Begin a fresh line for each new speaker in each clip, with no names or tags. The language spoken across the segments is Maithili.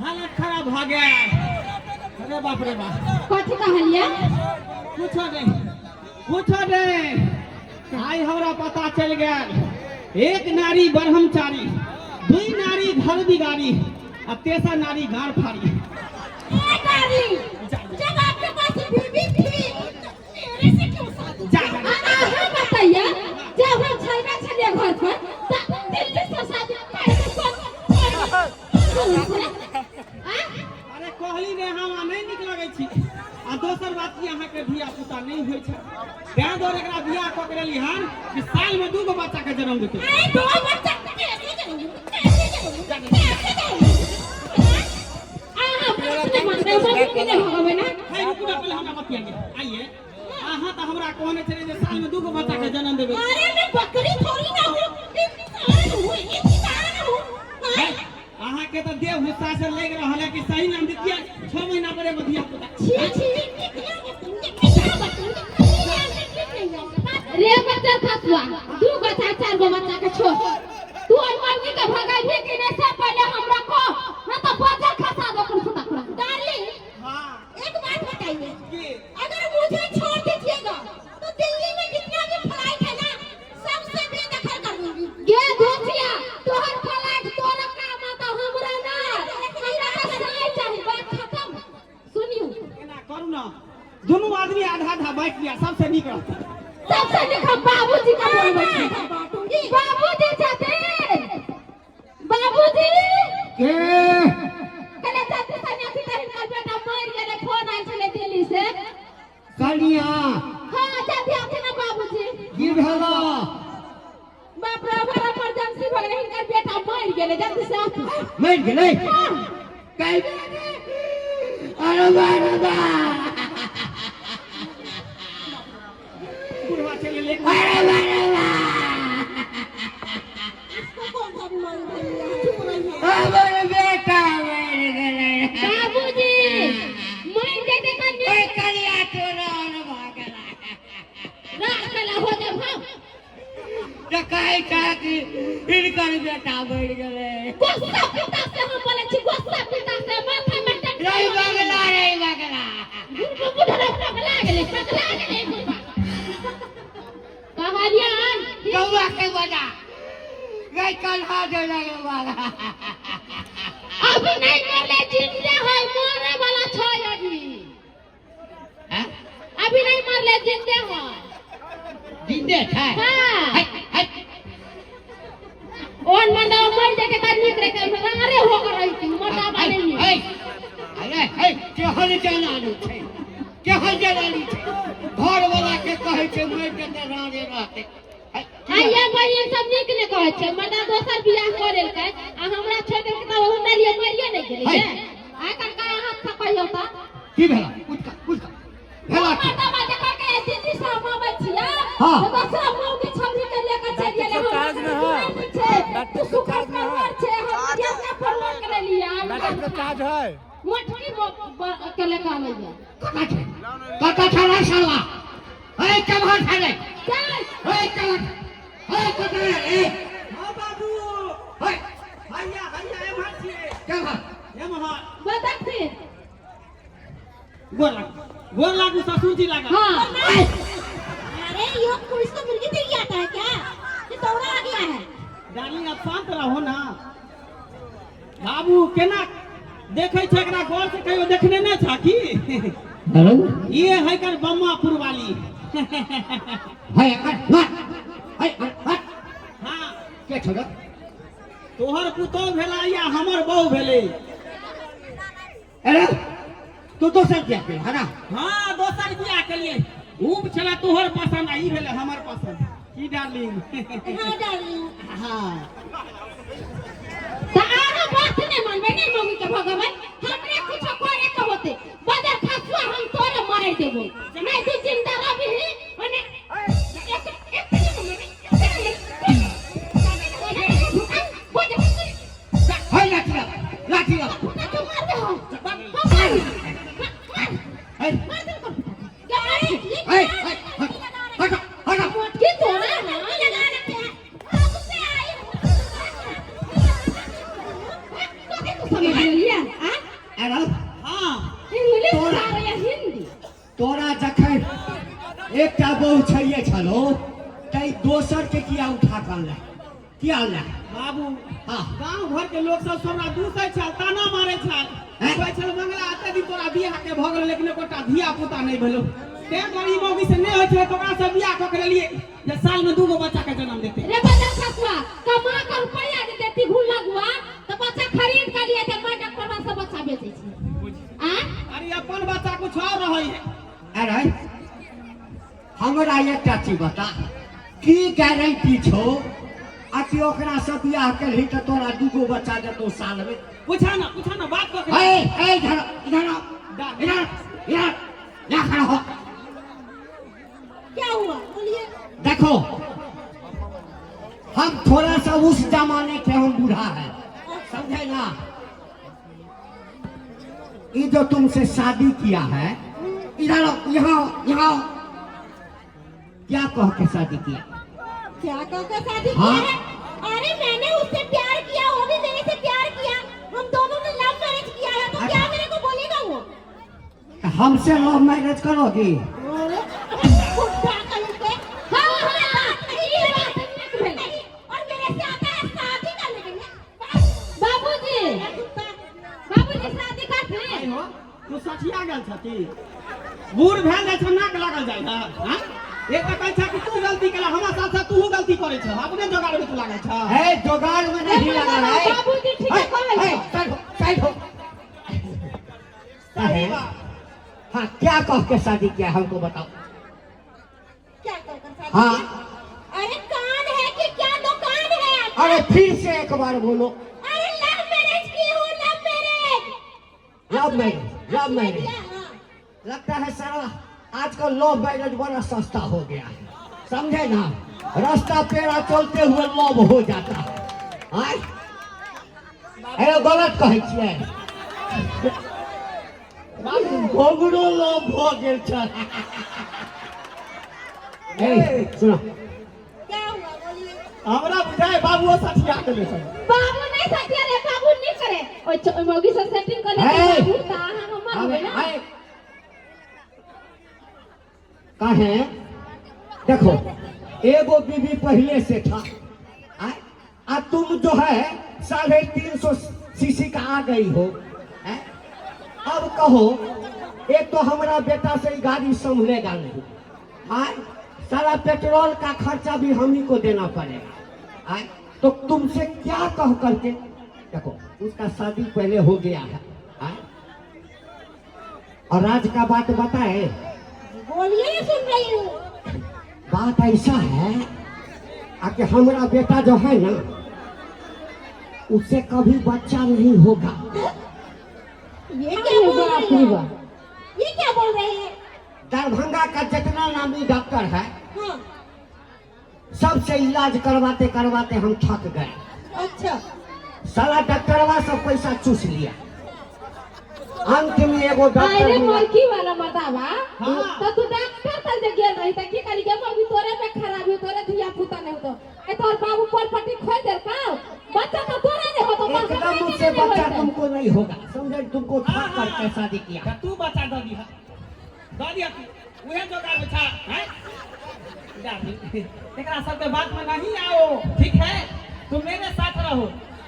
हालत खराब भऽ गेल। अरे बाप रे बाप।
कथी कहलियै?
कुछो नहीं, कुछो नहीं। आइ हमरा पता चलि गेल, एक नारी ब्रह्मचारी, दुई नारी घर बिगाड़ी आ तेसर नारी गाड़ फाड़ी।
ए डार्लिंग, जब आपके पास बीवी थी तो मेरे से क्यों शादी?
जा, जा।
अहाँ बताइए, जब हम छैना छलियै घर पर त दिल्ली से शादी कैसे कर?
अरे कहली ने, हमरा नहि नीक लगै छी। आ दोसर बात की, अहाँके धिया पुता नहि होइ छै, तें दुआरे एकरा बियाह कऽ के लेली हन कि साल में 2 गो बच्चा के जन्म देतै।
अरे दो बच्चा कैसे जन्म? कैसे जन्म? कैसे जन्म? अहाँ बात नहि मानबै, मम्मी के नहि भगबै ना।
है, रुकू ना, पहिले हमरा बतियाइए। आइए, अहाँ तऽ हमरा कहने छलियै जे साल में 2 गो बच्चा के जन्म देबै।
अरे मैं बकरी थोड़ी ना हूँ, इंसान हूँ, इंसान हूँ।
है, अहाँके तऽ देह हुस्सा से लागि रहल है कि सही नाम दितियै 6 महीना पर एगो धिया पुता।
छी छी, कितना बतूंगे, कितना बतूंगे, रे बच्चा खसुआ, 2 गो 4 4 गो बच्चा के छोड़, तू ओइ मौगी के भगाइबे कि नहीं से पहले हमरा कह, ना तो बजर खसा दो कुन फुटा। डार्लिंग।
हाँ।
एक बात बताइए।
की?
अगर मुझे छोड़ दीजिएगा तो दिल्ली में जितना भी फ्लाइट है ना, सबसे बेदखल कर दूंगी। गे धोतिया, तोहर फ्लाइट तोरा काम आता, हमरा ना। हमरा तो साई चाही, बात खत्म। सुनियो।
एना करू ना, दुनू आदमी आधा आधा बाँटि लिया, सबसे नीक रहतै।
सबसे नीक हम बाबूजी का बोलबै छी। बाबूजी छथिन? बाबूजी।
के?
कले चाची सनिया थी, हिनकर बेटा मरि गेलै, फोन आयल छलै दिल्ली से।
कनिया?
हाँ, चाची आथे ना बाबूजी।
की भेलो?
बाप रे, बड़ा इमरजेंसी भऽ गेलै, हिनकर बेटा मरि गेलै, जल्दी से आथु।
मरि गेलै?
हाँ।
कहि, अरे बा रे बा।
बुढ़वा चलि गेलै।
अरे बा रे बा।
इसको कौन सा बीमारी भऽ गेलै? चुप रहिए।
हमर बेटा मरि गेलै।
बाबूजी, मरि जेतै तऽ
ओइ
नीक।
कनिया, तोरा और भऽ गेला।
राह कला हो जाब हम।
तऽ कहै छह कि हिनकर बेटा मरि गेलै।
गुस्सा पिता से हम बोलै छी, गुस्सा पिता से माथा में टंका।
रे बगला, रे बगला।
बुढ़बा बुढ़ा पगला गेलै, पगला गेलै बुढ़बा। कहलियन।
कौआ के बजा रे, कन्हा दे लगे वाला।
अभी नहीं मरले, जिंदे है, मरे वाला छै अभी।
हैं?
अभी नहीं मरले, जिंदे है।
जिंदे छै?
हाँ।
हट, हट।
ओन मर्दा मर जाके त नीक रहे, अरे हो कर रही थी मर्दा नहीं नीक।
है, अरे है, केहन जनानी छै, केहन जनानी छै, घर वाला के कहै छै मरि जेतै, राने रहतै। है,
आइये बहिन सब नीक ने कहै छै, मर्दा दोसर बियाह कऽ लेलकै आ हमरा छोड़ि देलकै तऽ ओहू लिए मरिए नहि गेलै।
है।
आइ कनका अहाँ सब कहियौ तऽ।
की भेला? उठका उठका भेला की?
मर्दवा जे कहलकै दिल्ली से हम अबै छियै
हाँ।
तऽ दोसरा मौगी छौरी के लए कऽ चलि गेलै।
बैटरी चार्ज में है।
छै
बैटरी
तू सुखल
चार्ज में है।
परिवार छै, हम बियाह परिवार के लिए।
बैटरी का चार्ज है।
मोटकी के लए कऽ आबैया।
कतऽ छै, कतऽ छै रे साला? है, केम्हर छै रे?
चल।
है, केम्हर है, कतऽ रे? ए।
हाँ बाबू।
है।
हैया, हैया, एम्हर छियै।
केम्हर?
एम्हर।
बदक से।
गोर लागू, गोर लागू ससुर जी लागल।
हाँ।
अरे यो कोई तो मुर्गी देगी आता है क्या? ये दौड़ा आ गया है।
डार्लिंग, अब शांत रहो ना। बाबू, केना देखै छै एकरा गौर से? कहियो देखने नहि छा की?
हेलो।
ये है कर बम्मापुर वाली।
है, हट हट, है, हट हट।
हाँ।
के छोड़?
तोहर पुतोह भेला या हमर बहू भेलै।
अरे, तू दोसर बियाह केलह है ना?
हाँ, दोसर बियाह केलिए। ऊ छला तोहर पसंद आ ई भेलै हमर पसंद। की डार्लिंग?
हाँ डार्लिंग।
हाँ।
तऽ अहाँ बात नहि मानबै, नहि मौगी के भगबै, हमरे कुछो करे के होते। बदर खसुआ, हम तोरे मारि देबो, नहीं तू जिंदा रहबिही। ओने एक एक
है, लाठी लगा, लाठी लगा। है। है, है, हट हट हट।
मोटकी तोरा ना।
लगा रखे हैं, अब से आई हूँ।
समझ लिया आ?
अरे
हाँ।
इंग्लिश
तोरा-
आ रही है हिंदी।
तोरा जखन एकटा बहु छैये छलो तै दोसर के किया उठा के अनले, किया अनले?
बाबू,
हाँ।
गांव घर के लोग सब हमरा दूसै छल, ताना मारै छल,
हैं?
कहै छल मंगला एते दिन तोरा बियाह के भऽ गेल लेकिन एकोटा धिया पुता नहि भेलो, तें दुआरे ई मौगी से नहि होइ छलै तऽ ओकरा से बियाह कऽ के लेलियै जे साल में 2 गो बच्चा के जन्म देतै।
रे बच्चा ससुआ कमा के रुपया देते तिघुन लगुआ तो बच्चा खरीद के लिए ते मैं डॉक्टर से बच्चा बेचै छी। आ
अरे अपन बच्चा कुछ और रहै है।
अरे हमरा एकटा चीज बता, की गारंटी छौ आ कि ओकरा से बियाह केलही तऽ तोरा 2 गो बच्चा देतौ साल में?
पूछा ना, पूछा ना, बात कऽ के।
ए ए, इधर इधर आओ, इधर इधर यहाँ खड़ा हो।
क्या हुआ बोलिए?
देखो हम थोड़ा सा उस जमाने के हम बूढ़ा है, समझे ना? ये जो तुमसे शादी किया है, इधर आओ, यहाँ आओ, यहाँ आओ। क्या कह के शादी किया?
क्या कह के शादी
हाँ।
किया है? अरे मैंने उससे प्यार किया, वो भी मेरे से प्यार किया, हम दोनों ने लव मैरिज किया है, तो क्या मेरे को बोलेगा वो?
हमसे लव मैरिज करोगी?
अरे बुढ़ा कहीं के।
हाँ हाँ, ई बात नीक भेलै।
नहीं, और मेरे से आता है शादी करने के लिए।
बाबूजी,
कुत्ता।
बाबूजी शादी करथिन?
आई हो, तू सठिया गेल छथि, बूढ़ भेल जाइ छ, नाक लागल जाइ है। हाँ? एक तऽ कहै छ कि तू गलती केला, हमरा साथ साथ तूहू गलती करै छ, अपने जोगाड़ में तू लागल छ।
है जोगाड़ में नहीं लगा है।
बाबूजी ठीक है कहै
है,
छौ।
साइड हो, साइड हो।
सही बात।
हाँ, क्या कह के शादी किया हमको बताओ।
क्या कहकर शादी
हाँ।
किया? अरे कान है कि क्या दुकान है आपका?
अरे फिर से एक बार बोलो।
अरे लव मैरिज की हूँ, love marriage.
Love marriage, love marriage.
हाँ।
लगता है सारा आजकल लव मैरिज बड़ा सस्ता हो गया है, समझे ना? रास्ता पेड़ा चलते हुए लव हो जाता है। आय? अरे गलत कहै छियै? भोगरो लव भऽ गेल छल। ए सुनो।
क्या हुआ बोलिए?
हमरा बुझाय बाबूओ सठिया गेलै सब।
बाबू नहीं सटिया रे, बाबू नहीं करे। ओइ ओइ मौगी से सेटिंग कर ले।
हे।
बाबू ता हमर होबे ना।
आए। काहे देखो एगो बीबी पहले से था, आए? आ तुम जो है 350 सीसी का आ गई हो, हैं? अब कहो एक तो हमारा बेटा से ही गाड़ी संभलेगा नहीं, आए? सारा पेट्रोल का खर्चा भी हम ही को देना पड़ेगा, आए? तो तुमसे क्या कह करके, देखो उसका शादी पहले हो गया है, आए? और राज का बात बताए?
बोलिए, सुन रही हूँ।
बात ऐसा है आ कि हमारा बेटा जो है ना उससे कभी बच्चा नहीं होगा।
ये क्या बोल
बाप
रही
रे
है?
बाप।
ये क्या बोल रहे हैं?
दरभंगा का जितना नामी डॉक्टर है
हाँ।
सबसे इलाज करवाते करवाते हम थक गए।
अच्छा।
साला डॉक्टरवा सब पैसा चूस लिया, अंत में एगो डॉक्टर
अरे
मिला।
मरकी वाला मर्दावा।
हाँ।
तो तू डॉक्टर तक जे गेल रही त की करी के मौगी तोरे में खराबी हो, तोरे धिया पुता नहीं होतो, ए तोर बाबू पर पट्टी खोल देल का बच्चा तो तोरे नहीं होतो।
एकदम उससे बच्चा तुमको नहीं होगा, समझे? तुमको थक करके शादी किया।
तऽ तू बच्चा दऽ दिह, दऽ दिह तू, उहे जोगाड़ में छा हैं? जा दी। एकरा सबके बात में नहीं आओ, ठीक है? तुम मेरे साथ रहो,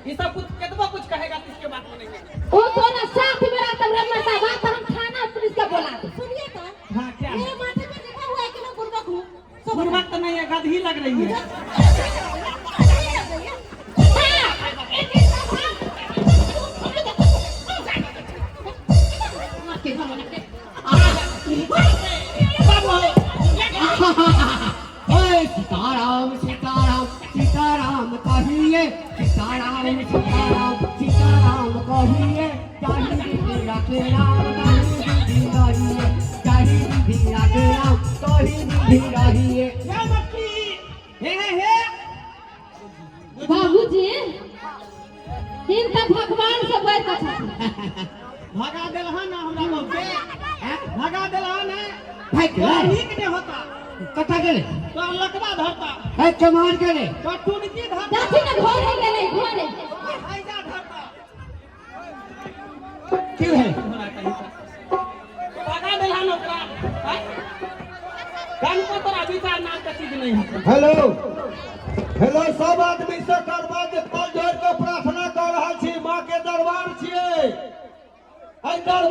ये सब कुछ कितना कुछ कहेगा तो इसके बात में नहीं आओ।
ओ तोरा साथ में रहत रे मर्दावा त हम थाना पुलिस के बोला दे।
सुनिए तो।
हाँ, क्या है?
मेरे माथे पे लिखा हुआ है कि मैं बुर्बक हूँ। सब
बुर्बक तो नहीं है, गधी लग रही है।
हाँ, एक एक
बाबू
ओए सीताराम सीताराम सीताराम कहिए, सीताराम सीताराम सीताराम कहिए, ताही विधि राखे राम ताही विधि रहिए, ताही विधि राखे राम ताही विधि रहिए।
हे मक्खी, हे हे हे।
बाबूजी हिनका भगवान से बढ़ के छथिन।
भगा देलह ना हमरा लोग के,
हैं?
भगा देलह ने।
भागि
तोरा
गेलै?
नीक नहीं होता।
कतऽ गेलै?
तोरा लकवा धरता।
है केम्हर गेलै?
तोरा टुनकी धरता।
जाथि ने घरे गेलै घरे।
हैजा धरता।
की भेलै?
आँय? कनको तोरा विचार नाम के चीज नहीं है।
हेलो हेलो, सब आदमी से करबा जे कल जोड़ के प्रार्थना कर रहल छी, माँ के दरबार छियै, एहि दरबार